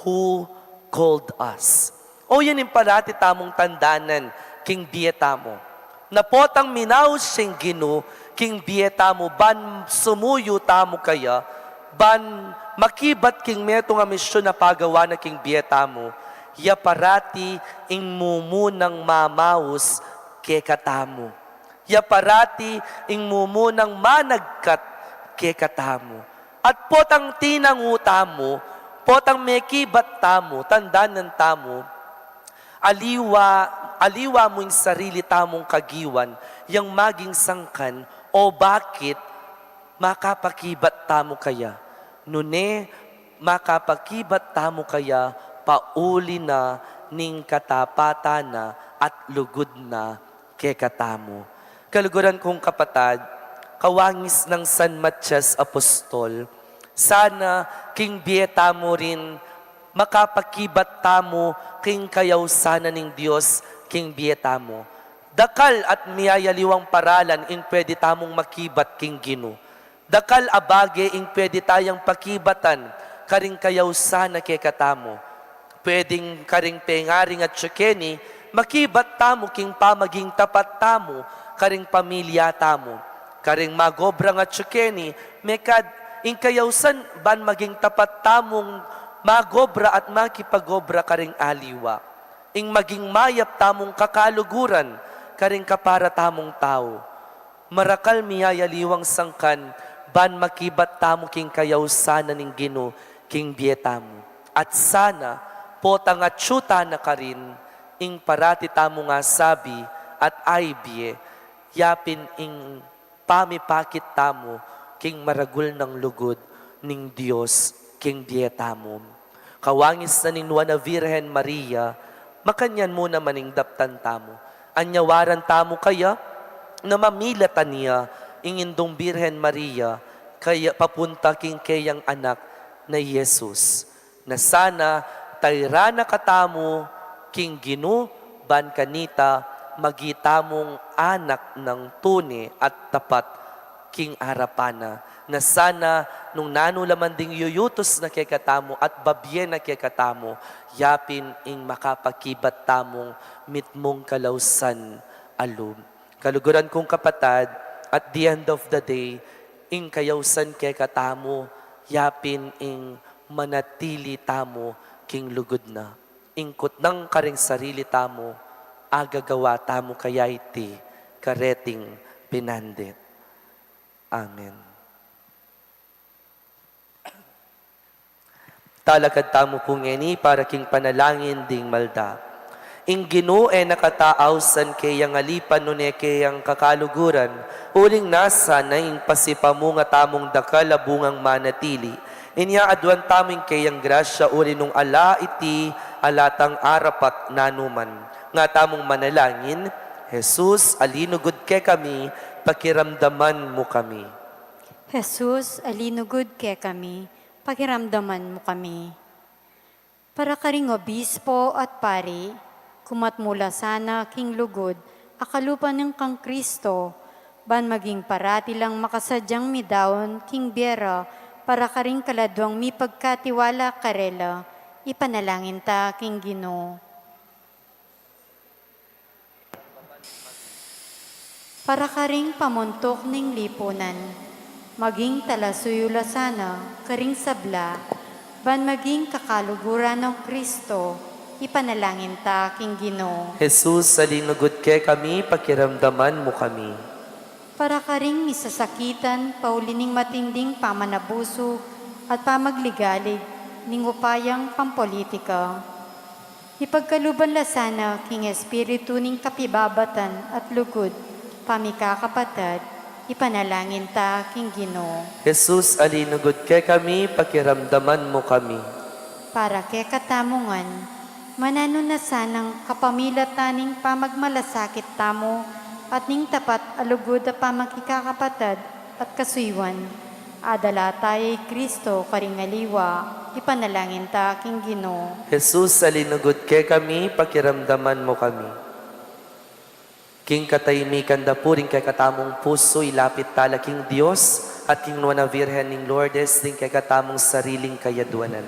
who called us. O yan ing parati tamung tandanan king bie tamu. Na potang minaus ya ing Ginu king bie tamu, ban sumuyu tamu kaya, ban makibat king metung a misyun a pagawa na king bie tamu, ya parati ing mumunang mamaus kekatamu. Ya parati ing mumunang managkat kekatamu. At potang tinangu tamu, potang mekibat tamu, tandanan tamu, aliwa, aliwa mu ing sarili tamung kagiwan, yang maging sangkan, o bakit makapakibat tamu kaya? Nune, makapakibat tamu kaya pauli na ning katapatan na at lugud na kekatamu. Kaluguran kung kapatad, kawangis nang San Matias Apostol, sana king bie tamu rin makapakibat tamu king kayausan na ning Dios king bie tamu. Dakal at miyayaliwang paralan ing pwede tamung makibat king Ginu. Dakal a bage ing pwede tayang pakibatan karing kayausan na kekatamu. Pwedeng karing pengaring atyu keni, makibat tamu king pamaging tapat tamu karing pamilya tamu. Karing magobra ngan atyu keni, mekad ing kayausan ban maging tapat tamung magobra at makipagobra karing aliwa. Ing maging mayap tamung kakaluguran karing kapara tamung tau. Marakal miyayaliwang sangkan ban makibat tamu king kayausan na ning Ginu king bie tamu. At sana, potang atyu ta na karin, ing parati tamung asabi at aibie, yapin ing pamipakit tamu king maragul nang lugud ning Dios king bie tamu. Kawangis na ning Nuan a Virgen Maria, makanyan mu naman ing daptan tamu. Anyawaran tamu kaya na mamilatan ya ing Indung Birhen Maria kaya papunta king keyang anak na Jesus, na sana tayran na katamu king Ginu, ban kanita maging tamung anak nang tune at tapat king arapan na. Na sana nung nanu la man ding yuyutus na kekatamu at babie na kekatamu, yapin ing makapakibat tamung mitmung kalausan a lub. Kaluguran kung kapatad, at the end of the day, ing kayausan kekatamu, yapin ing manatili tamu king lugud na. Ing kutnang karing sarili tamu, agagawa tamu kaya iti kareting pinandit. Amen. Talakad tamu pu ngeni para king panalangin ding malda. Ing Ginu e na kata ausan keyang alipan nune keyang kakaluguran, uling nasa na ing pasipamunga tamung dakal a bungang manatili. Inya aduan tamu ing keyang grasya uli nung ala iti ala tang arapat nanuman. Nga tamung manalangin, Jesus, a linugud kekami, pakiramdaman mu kami. Jesus, a linugud kekami, pakiramdaman mu kami. Para karing obispo at pari, kumat mu la sana king lugud a kalupa nang kang Kristo, ban maging parati lang makasadyang midaun king bie ra para karing kaladwang mipagkatiwala karela, ipanalangin ta king Ginu. Para karing pamuntuk ning lipunan, maging talasuyu la sana karing sabla, ban maging kakaluguran nang Kristo, ipanalangin ta king Ginu. Jesus, a linugud kekami, pakiramdaman mu kami. Para karing misasakitan pauli ning matinding pamanabusu at pamagligalig ning upayang pampolitika, ipagkaluban la sana king espiritu ning kapibabatan at lugud, pamikakapatad, ipanalangin ta king Ginu. Jesus, a linugud kekami, pakiramdaman mu kami. Para kekatamu ngan, mananu na sanang kapamilatan ning pamagmalasakit tamu at ning tapat a lugud a pamikakapatad at kasuyuan, adala ta ya i Kristo karing aliwa, ipanalangin ta king Ginu. Jesus, a linugud kekami, pakiramdaman mu kami. King katahimikan da pu ring kekatamung pusu, ilapit tala king Dios, at king Nuan a Virgen ning Lourdes, ding kekatamung sariling kayadwanan.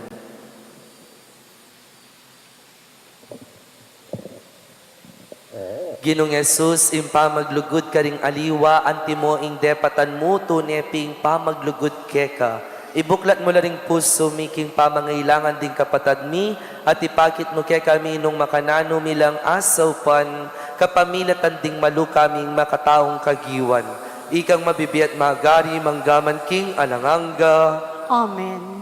Ginung Jesus, ing pamaglugud karing aliwa, antimo ing depatan mu, tune pin ing pamaglugud keka. Ibuklat mu la ring pusu mi king pamangailangan ding kapatad mi, at ipakit mu kekami nung makananu mi lang asaupan, kapamilatan ding malu kaming makataung kagiwan. Ikang mabibie at magari, mangga man king alang angga. Amen.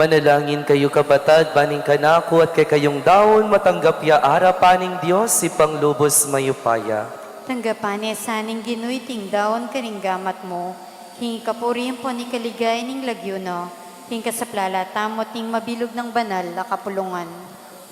Manalangin kayu, kapatad, ban ing kanaku at kekayung daun matanggap ya arapan ning Dios, Ibpang lubus mayupaya. Tanggapan na sa ning Ginu iting daun karing gamat mu, king kapurian ampon king kaligayan ning lagyu na, king kasaplalan tamu at ning mabilug nang banal a kapulungan.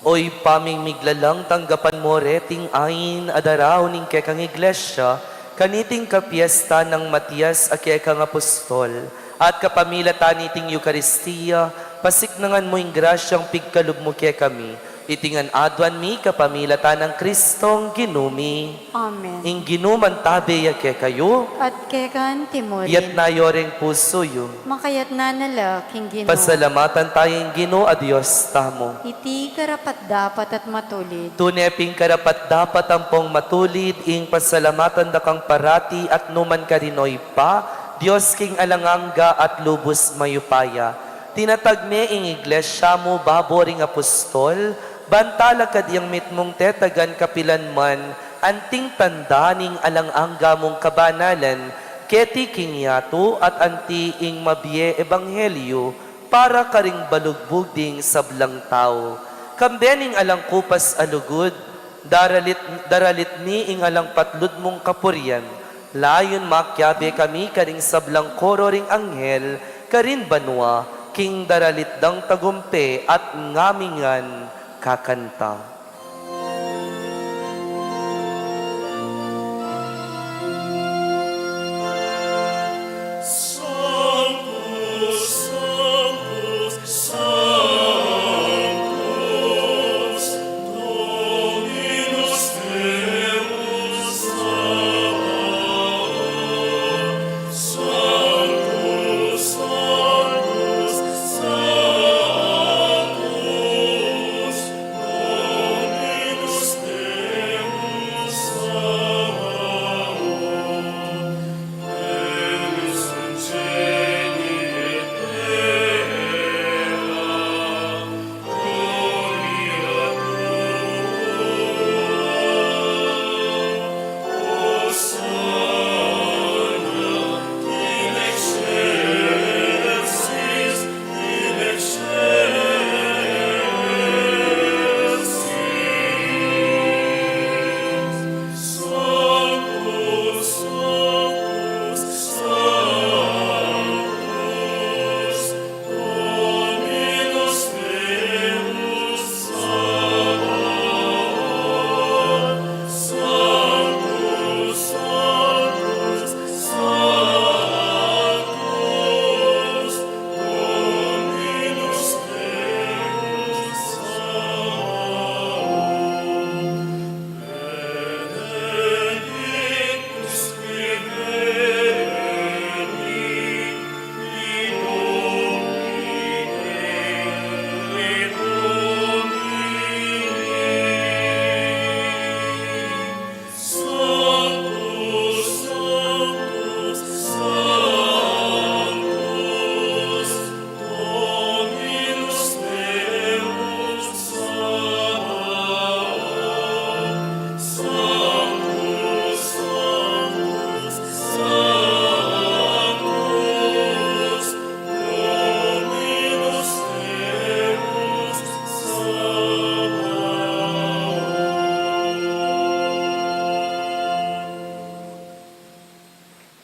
O Ibpa ming miglalang, tanggapan mu reting ain a daraun ning kekang Iglesia, kaniting kapiestan nang matias a kekang apostol, at kapamilatan niting Eukaristia, pasiknangan mu ing grasyang pigkalub mu kekami, iti ngan aduan mi kapamilatan nang Kristong Ginu mi. Amen. Ing Ginu mantabe ya kekayu. At keka anti mu rin. Iyatas yu reng pusu yu. Makayatas na la king Ginu. Pasalamatan taya ing Ginu a Dios tamu. Iti karapat-dapat at matulid. Tune pin karapat-dapat ampong matulid ing pasalamatan da kang parati at nukarin man, o Ibpa, Dios king alang angga at lubus mayupaya. Tinatag me ing Iglesia mu babo ring apostol, ban talakad yang mitmung tetagan kapilan man, anting tanda ning alang angga mung kabanalan, keti king yatu at anti ing mabie ebanghelyu, para karing balugbug ding sablang tau. Kambe ning alang kupas a lugud, daralit, daralit mi ing alang patlud mung kapurian, layun makiabe kami karing sablang koro ring anghel, karin banua, king daralit dang tagumpe at ngamingan kakanta.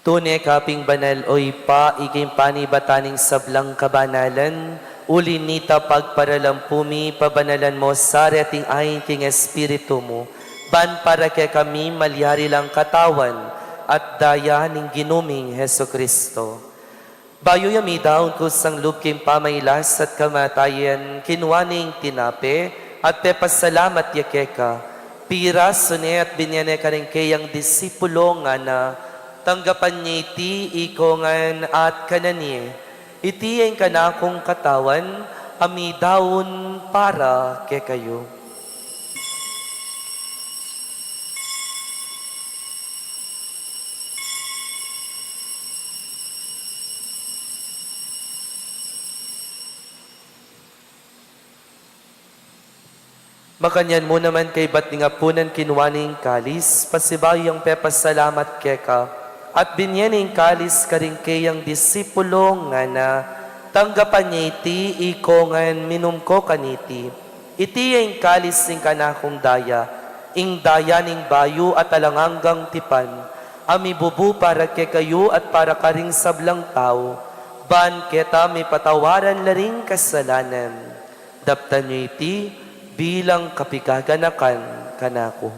Tune ka pin banal, o Ibpa, ika ing panibatan ning sablang kabanalan, uli na nita pagparalampu mi, pabanalan mu sa reting ain king Espiritu mu, ban para kekami malyari lang katawan at daya ning Ginu ming Jesucristo. Bayu ya midaun kusang lub king pamailas at kamatayan, kinua ne ing tinape, at pepasalamat ya keka, pirasu ne at binye ne karing keyang disipulu, ngana, tanggapan ye iti ikongan at kanan ye. Iti ing kanakung katawan, a midaun para kekayu. Makanyan mu naman kaybat ning apunan kinua ne ing kalis, pasibayu yang pepasalamat keka, at binye ne ing kalis karing keyang disipulu, ngana, Tanggapan ye iti, ikongan, minum ko kaniti. Iti ya ing kalis ning kanakung daya, ing daya ning bayu at alang anggang tipan, a mibubu para kekayu at para karing sablang tau, ban keta mipatawaran la ring kasalanan. Daptan yu iti bilang kapigaganakan kanaku.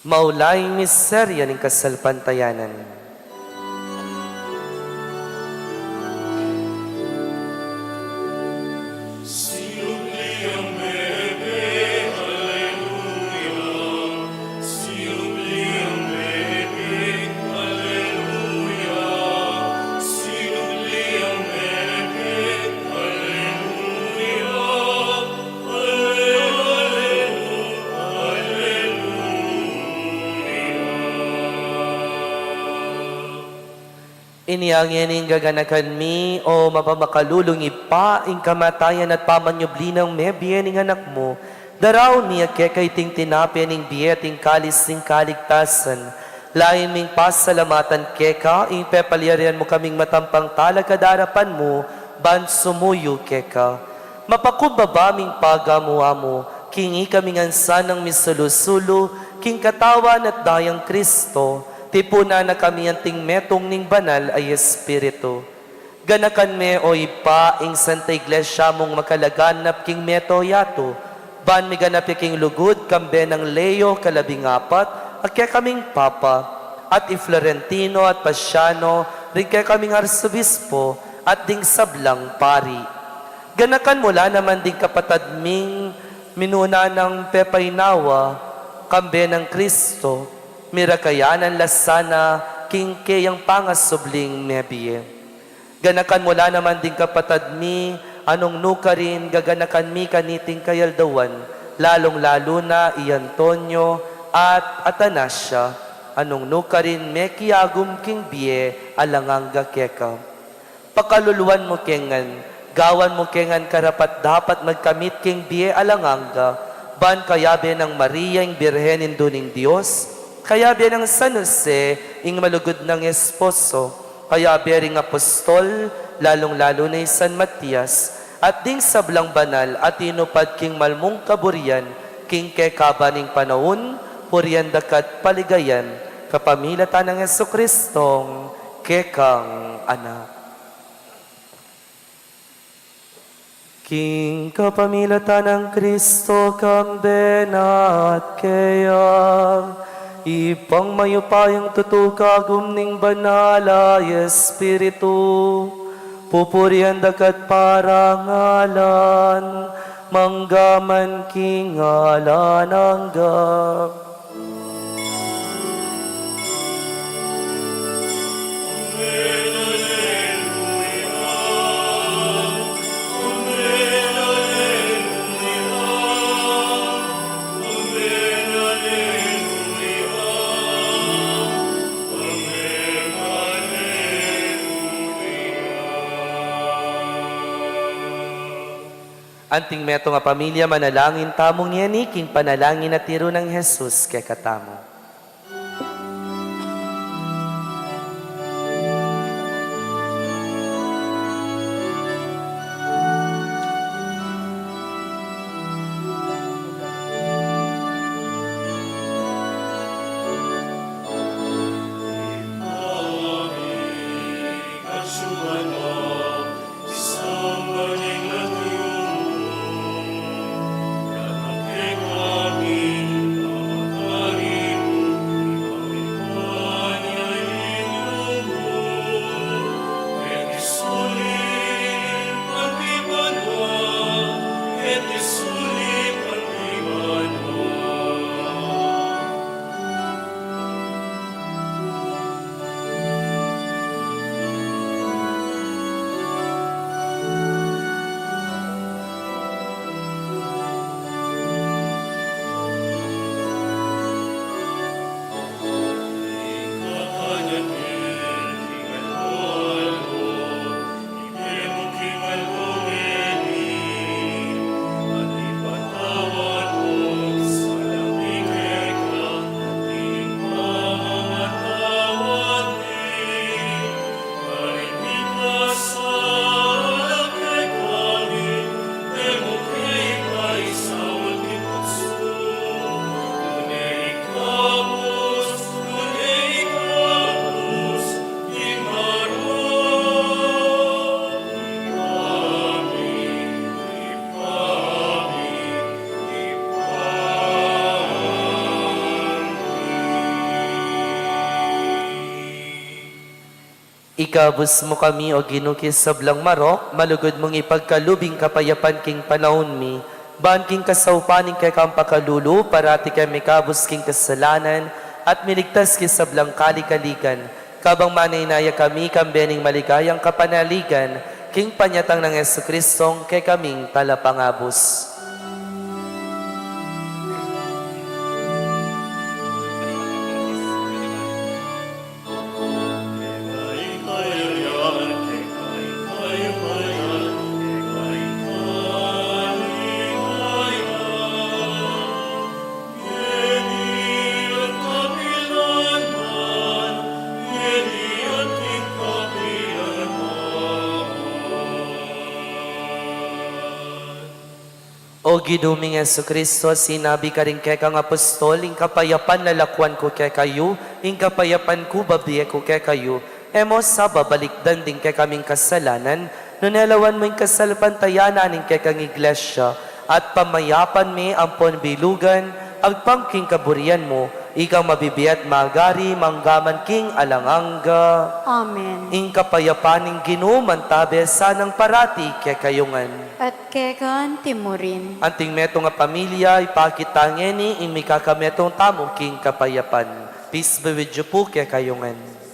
Maula ing misteryo ning kasalpantayanan. Inya ngeni gaganakan mi, o mapamakalulung Ibpa, ing kamatayan at pamanyubli nang mebie ning Anak mu. Daraun mi keka iting tinape ning bie at ing kalis ning kaligtasan. Lain ming pasalamatan keka ing pepalyarian mu kaming matampang talakad king arapan mu ban sumuyu keka. Mapakumbaba ming pagamu-amu king ikami ngan sanang misulu-sulu king katawan at dayang Kristo, tipunan na kami anting metung ning Banal a Espiritu. Ganakan me, o Ibpa, ing Santa Iglesia mung makalaganap king mabilug a yatu, ban miganap ya king lugud kambe nang Leo kalabing apat a kekaming Papa, at i Florentino at Paciano ring kekaming Arsobispo, at ding sablang pari. Ganakan mu la naman ding kapatad ming minuna nang pepainawa kambe nang Kristo, mirakayanan la sana king keyang pangasubling mebie. Ganakan mu la naman ding kapatad mi, a nung nukarin gaganakan mi kaniting kayaldawan, lalung-lalu na i Antonio at Atanasia, a nung nukarin mekiagum king bie alang angga keka. Pakaluluan mu ke ngan, gawan mu ke ngan karapat-dapat magkamit king bie alang angga, ban kayabe nang Maria ing Birhen Indu ning Dios, kayabe nang San Jose ing malugud nang esposo, kayabe ring apostol, lalung-lalu na i San Matias, at ding sablang banal a tinupad king malmung kaburian, king kekaban ning panaun, purian daka at paligayan, kapamilatan nang Jesucristong kekang Anak. King kapamilatan nang Kristo, kambe na at keya, Ibpang mayupayang tutu, kagum ning Banal a Espiritu, pupurian daka at parangalan, mangga man king alang angga. Anting metung a pamilya, manalangin tamu ngeni king panalangin a tiru nang Jesus kekatamu. Ikabus mu kami, O Ginu, king sablang marok, malugud mung ipagkalub ing kapayapan king panaun mi, ban king kasaupan ning kekang pakalulu, parati kami mikabus king kasalanan, at miligtas king sablang kaligaligan, kabang manenaya kami kambe ning maligayang kapanaligan, king panyatang nang Jesucristong kekaming Talapangabus. O Ginu ming Jesucristo, sinabi karing kekang apostol, ing kapayapan lalakwan ku kekayu, ing kapayapan ku babie ku kekayu. E mu sa babalikdan ding kekaming kasalanan, nune lawan mu ing kasalpantayanan ning kekang Iglesia, at pamayapan me ampon bilugan, agpang king kaburian mu, ikang mabibie at magari manggaman king alang angga. Amen. Ing kapayapan ning Ginu mantabe sanang parati kekayu ngan. At keka anti mu rin. Anting metung a pamilya, ipakit ta ngeni ing mikakametung tamu king kapayapan. Peace be with you pu kekayu ngan.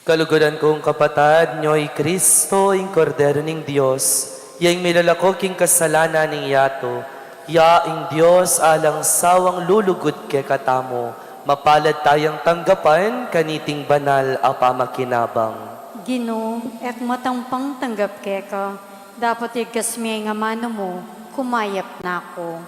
Kaluguran kung kapatad, nyo i Kristo, ing Kordero ning Dios, ya ing milalako king kasalanan ning yatu. Ya ing Dios alang sawang lulugud kekatamu, mapalad tayang tanggapan kaniting banal a pamakinabang. Ginu, e ku matampang tanggap keka, dapot igkas me ing amanu mu, kumayap na ku.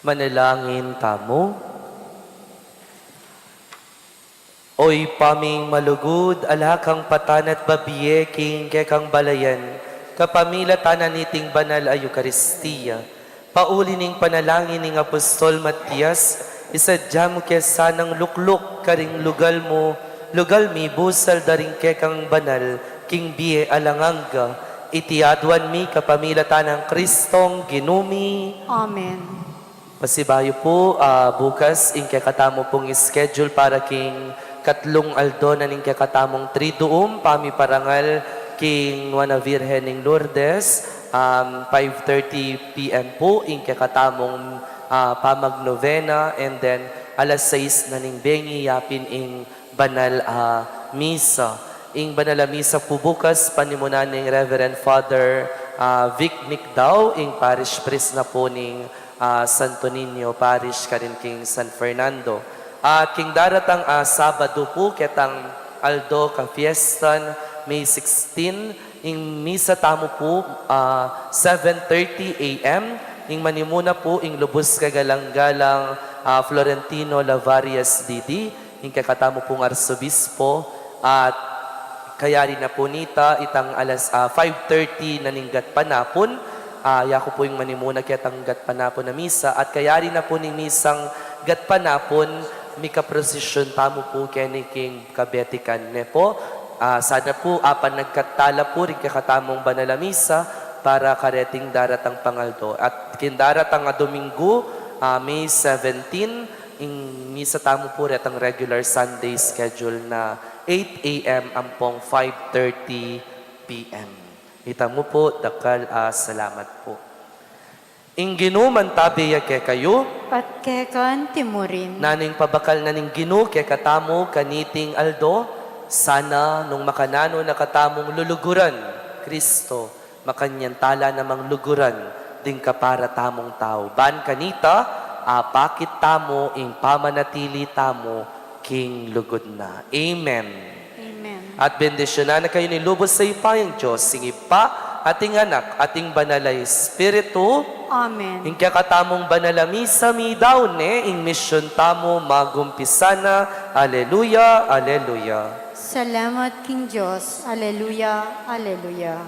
Manalangin tamu. O Ibpa ming malugud, ala kang patan at babie king kekang balayan, kapamilatan na niting banal a Eukaristia. Pauli ning panalangin ning Apostol Matias, isadya mu ke sanang lukluk karing lugal mu, lugal mi busal da ring kekang banal king bie alang angga. Iti aduan mi kapamilatan nang Kristong Ginu mi. Amen. Pasibayu pu, ah, bukas ing kekatamu pung schedule para king katlung aldo na ning kekatamung Triduum, pamiparangal king Nuan a Virgen ning Lourdes, um, five thirty P M pu ing kekatamung, ah, pamagnovena, and then alas sais na ning bengi yapin ing banal a misa. Ing banal a misa pu bukas, panimunan ning Reverend Father, ah, Vic Micdao, ing parish priest na pu ning, ah, Santo Niño Parish karin king San Fernando. At king daratang, ah, Sabado pu, ketang aldo ka fiestan, May sixteen, ing misa tamu pu, ah, seven thirty A M, ing manimuna pu ing lubus kagalang-galang, ah, Florentino Lavarias D D, ing kekatamu pung Arsobispo, at kayari na pu nita itang alas, ah, five thirty na ning gatpanapun, ah, yaku pu ing manimuna ketang gatpanapun a misa, at kayari na pu ning misang gatpanapun, mikaprosesyon tamu pu keni king kabetikan ne pu. Ah, sana pu, apanagkat tala pu ring kekatamung banal a misa para kareting daratang pang aldo. At king daratang a Domingo, ah, May seventeen, ing misa tamu pu retang regular Sunday schedule na eight A M ampong five thirty P M. Ita mu pu, dakal a salamat pu. Ing Ginu mantabe ya kekayu. At keka naman murin. Nanu ing pabakal na ning Ginu kekatamu kaniting aldo, sana nung makananu na katamung luluguran, Kristo, makanyan tala namang luguran ding kapara tamung tau. Ban kanita, apakit tamu ing pamanatili tamu king lugud na. Amen. Amen. At bendisyunan na kayu ning lubus a Ibpa, ing Dios, ing Ibpa, at ing Anak, at ing Banal a Espiritu. Amen. Ing kekatamung banal a misa, midaun ne, ing misyon tamu magumpisa na. Aleluya, aleluya. Salamat king Dios. Aleluya, aleluya.